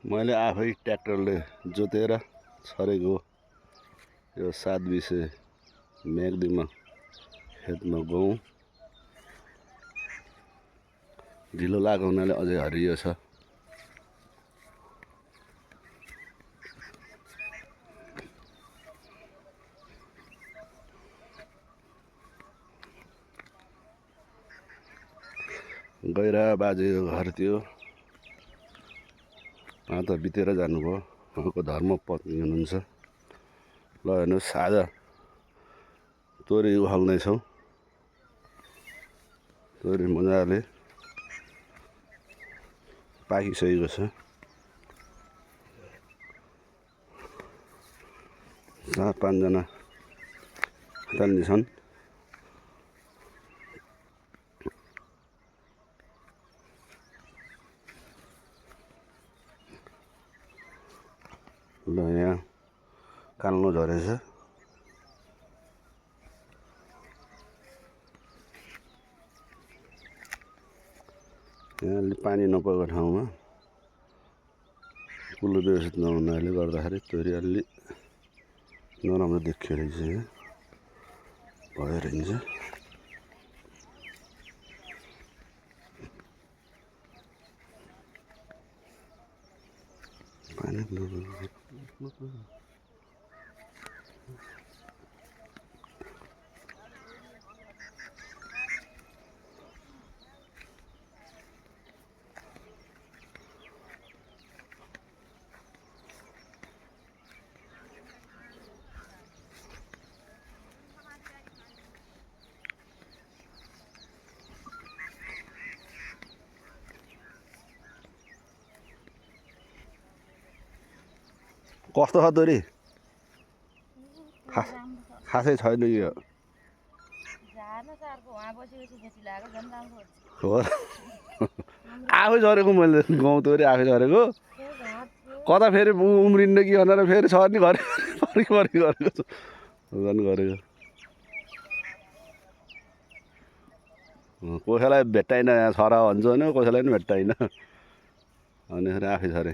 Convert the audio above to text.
मैले आफै ट्र्याक्टरले जोतेर छरेको यो 7 बिसे मेघदीमा खेतमा गहुँ ढिलो लागेको हुनाले अझै हरियो छ। गैरा बाजेको घर थियो, त बितेर जानुभयो। उहाँको धर्मपत्नी हुनुहुन्छ। ल हेर्नुहोस् आज तोरी उखाल्दैछौँ। तोरी मजाले पाकिसकेको छ। 4-5 जना खेताल्ने छन्। ल यहाँ काल्नो झरेछ। यहाँ अलि पानी नपरेको ठाउँमा कुलो व्यवस्थित नहुनाले गर्दाखेरि तोरी अलि नराम्रो देखियो रहेछ। यहाँ भयो रहेछ। पानी कस्तो छ तोरी? खासै छैन यो। हो आफै झरेको मैले गहुँ तोरी आफै झरेको। कता फेरि उम्रिन्न कि भनेर फेरि सर्ने गरेको झन् गरेको। कसैलाई भेट्टाइन यहाँ छरा भन्छ भने कसैलाई पनि भेट्टाइन भनेर आफै झरे।